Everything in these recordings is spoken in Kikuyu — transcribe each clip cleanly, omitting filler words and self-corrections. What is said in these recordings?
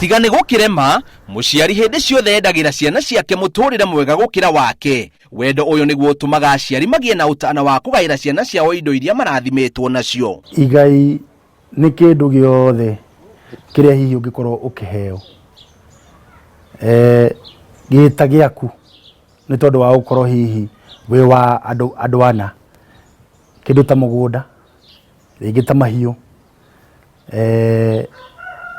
Tiga nĩ gũkĩrema, mũciari hĩndĩ ciothe endagĩra ciana ciake mũtũrĩre mwega gũkĩra wake. Wendo ũyũ nĩguo ũtũmaga aciari magĩe na ũtana wa kũgaĩra ciana ciao indo iria marathimĩtwo nacio. Igai nĩ kĩndũ gĩothe kĩrĩa hihi ũngĩkorwo ũkĩheo gĩ ta gĩaku nĩ tondũ wa gũkorwo hihi wĩ wa andũ andũ ana, kĩndũ ta mũgũnda, rĩngĩ ta mahiũ,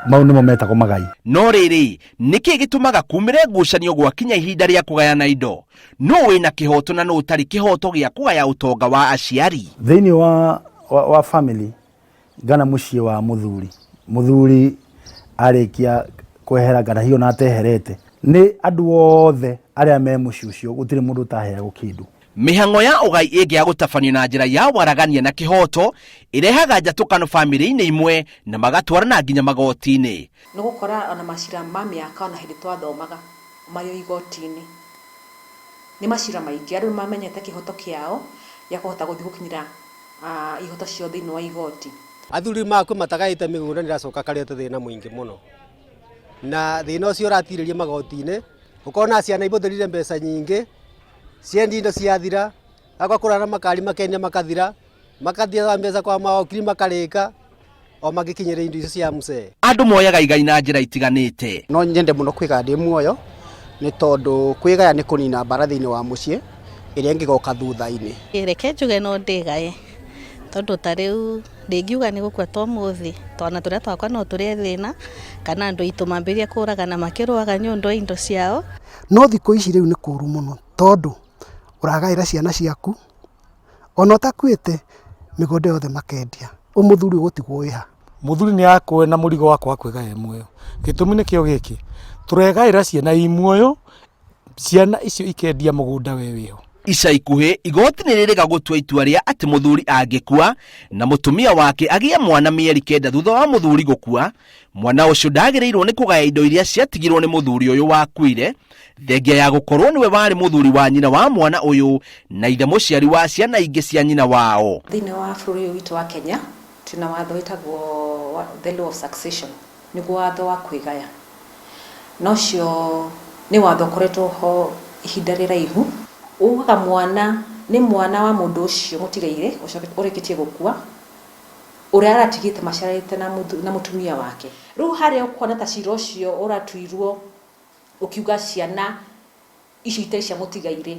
mau nĩmo metagwo magai. No rĩrĩ, nĩkĩ gĩtũmaga kumĩre ngucanio gwakinya ihinda rĩa kũgayana indo? Nũ wĩna kĩhoto na nũ ũtarĩ kĩhoto gĩa kũgaya ũtonga wa aciari? Thĩinĩ wa, wa, wa family ngana mũciĩ wa mũthuri, mũthuri arĩkia kwehera kana hihi ona ateherete, nĩ andũ othe arĩa me mũciĩ ũcio gũtirĩ mũndũ ũtaheagwo kĩndũ. Mĩhang'o ya ũgai ĩngĩaga gũtabanio na njĩra ya waragania na kĩhoto, ĩrehaga njatũkano famĩlĩ-inĩ imwe na magatwarana nginya magoti-inĩ. Nĩ ũgũkora ona macira ma mĩaka ona hĩndĩ twathomaga marĩ o igoti-inĩ. Nĩ macira maingĩ, andũ nĩ mamenyete kĩhoto kĩao gĩa kũhota gũthiĩ gũkinyĩra ihoto ciao thĩinĩ wa igoti. Athuri makua matagaĩte mĩgũnda nĩ ĩracoka karete thĩna mũingĩ mũno, na thĩna ũcio ũratirĩria magoti-inĩ, ũkona ciana ibũthĩrire mbeca nyingĩ, ciendia indo ciathira, agwa kũrara makari makendia makathira, makathiĩ mbeca kwa mawakiri makarĩka, o magĩkinyĩra indo icio cia mzee. Andũ moyaga igai na njĩra itiganĩte. No nyende mũno kwĩgaya ndĩ muoyo nĩ tondũ kwĩgaya nĩ kũnina mbara thĩinĩ wa mũciĩ ĩrĩa ĩngĩgoka thutha-inĩ. Reke njuge no ndĩgaye tondũ ta rĩu ndingiuga nĩ gũkua ta ũmũthĩ twana tũrĩa twakwa no tũrĩe thĩna kana andũ aitũ mambĩrĩrie kũragana makĩrũaga nĩ ũndũ wa indo ciao. No thikũ ici rĩu nĩ kũru mũno tondũ ũragaĩra ciana ciaku ona ũtakuĩte mĩgũnda yothe makendia, mũthuri ũgũtigwo wĩ ha? Mũthuri nĩ akue na mũrigo wa kwaga kwĩgaya e muoyo. Gĩtũmi nĩkĩo gĩkĩ, tũregaĩra ciana i muoyo, ciana icio ikendia mũgũnda we wĩho. Ica ikuhĩ, igooti nĩ rĩrĩga gũtua itua rĩa atĩ mũthuri angĩkua na mũtumia wake agĩe mwana mĩeri kenda thutha wa mũthuri gũkua, mwana ũcio ndagĩrĩirwo nĩ kũgaya indo iria ciatigirwo nĩ mũthuri ũyũ wakuire, thengia ya gũkorwo nĩwe warĩ mũthuri wa nyina wa mwana ũyũ na ithe mũciari wa ciana ingĩ cia nyina wao. Thĩinĩ wa bũrũri ũyũ witũ wa Kenya, twĩna watho wĩtagwo the law of succession, nĩguo watho wa kwĩgaya. Na ũcio nĩ watho ũkoretwo ho ihinda rĩraihu. Ugaga mwana nĩ mwana wa mũndũ ũcio mũtigairĩ ũrĩkĩtie gũkua, ũrĩa aratigĩte maciaranĩte na mũtumia wake. Rĩu harĩa ũkuona ta cira ũcio ũratuirwo ũkiuga ciana icio itarĩ cia mũtigairĩ,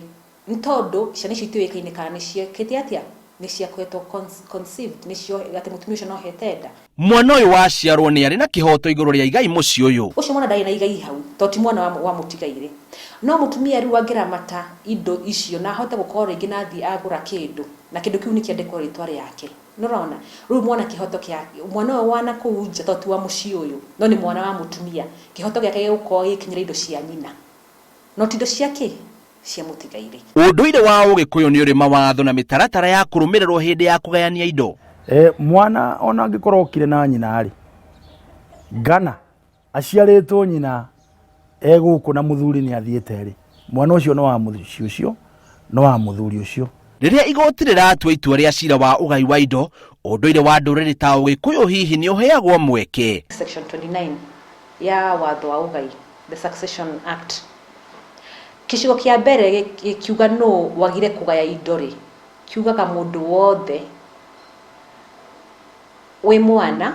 nĩ tondũ ciana icio itiũĩkaine kana nĩ ciekĩte atĩa, nĩ ciakoretwo conceived, nĩcio atĩ mũtumia ũcio no ohete nda. Mwana ũyũ waciarwo nĩ arĩ na kĩhoto igũrũ rĩa igai mũciĩ ũyũ. Ũcio mwana ndarĩ na igai hau tondũ ti mwana wa mũtigairĩ. No mũtumia rĩu angĩramata indo icio na ahote gũkorwo rĩngĩ na athiĩ agũra kĩndũ, na kĩndũ kĩu nĩ kĩandĩkwo rĩtwa rĩake, nĩ ũrona? Rĩu mwana kĩhoto kĩa, mwana ũyũ wa nakũu nja tondũ ti wa mũciĩ ũyũ, no nĩ mwana wa mũtumia, kĩhoto gĩake gĩgũkorwo gĩgĩkinyĩra indo cia nyina, no ti indo cia kĩ? Cia mũtigairĩ. Ũndũire wa Ũgĩkũyũ nĩ ũrĩ mawatho na mĩtaratara ya kũrũmĩrĩrwo hĩndĩ ya kũgayania indo. Mwana ona angĩkorwo okire na nyina rĩ, ngana aciarĩtwo nyina e gũkũ na mũthuri nĩ athiĩte rĩ, mwana ũcio nĩ wa mũciĩ ũcio, nĩ wa mũthuri ũcio. Rĩrĩa igooti rĩratua itua rĩa cira wa ũgai wa indo, ũndũire wa ndũrĩrĩ ta Ũgĩkũyũ hihi nĩ ũheagwo mweke? Section 29 ya watho wa ũgai, the Succession Act, Gĩcigo kĩa mbere gĩkiuga nũ wagire kũgaya indo rĩ, kiugaga mũndũ wothe wĩ mwana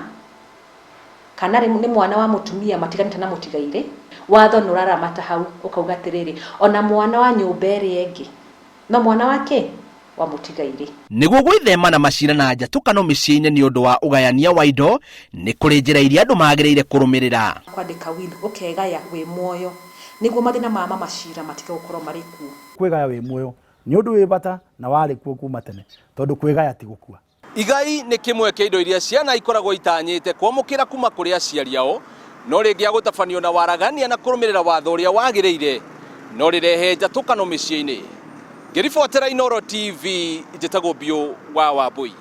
kana nĩ mwana wa mũtumia matiganĩte na mũtigairĩ, watho nĩ ũraramata hau ũkauga atĩrĩrĩ, ona mwana wa nyũmba ĩrĩa ĩngĩ no mwana wa kĩ? Wa mũtigairĩ. Nĩguo gwĩthema na macira na njatũkano mĩciĩ-inĩ nĩ ũndũ wa ũgayania wa indo, nĩ kũrĩ njĩra iria andũ magĩrĩire kũrũmĩrĩra. Kwandĩka will, ũkegaya wĩ muoyo nĩguo mathĩna ma macira matige gũkorwo marĩ kuo. Kwĩgaya wĩ muoyo nĩ ũndũ wĩ bata na warĩ kuo kuma tene tondũ kwĩgaya ti gũkua. Igai nĩ kĩmwe kĩa indo iria ciana ikoragwo itanyĩte kwamũkĩra kuma kũrĩ aciari ao, no rĩngĩaga gũtabanio na waragania na kũrũmĩrĩra watho ũrĩa wagĩrĩire, no rĩrehe njatũkano mĩciĩ-inĩ. Ngĩribotera Inooro TV, njĩtagwo Biũ wa Wambũi.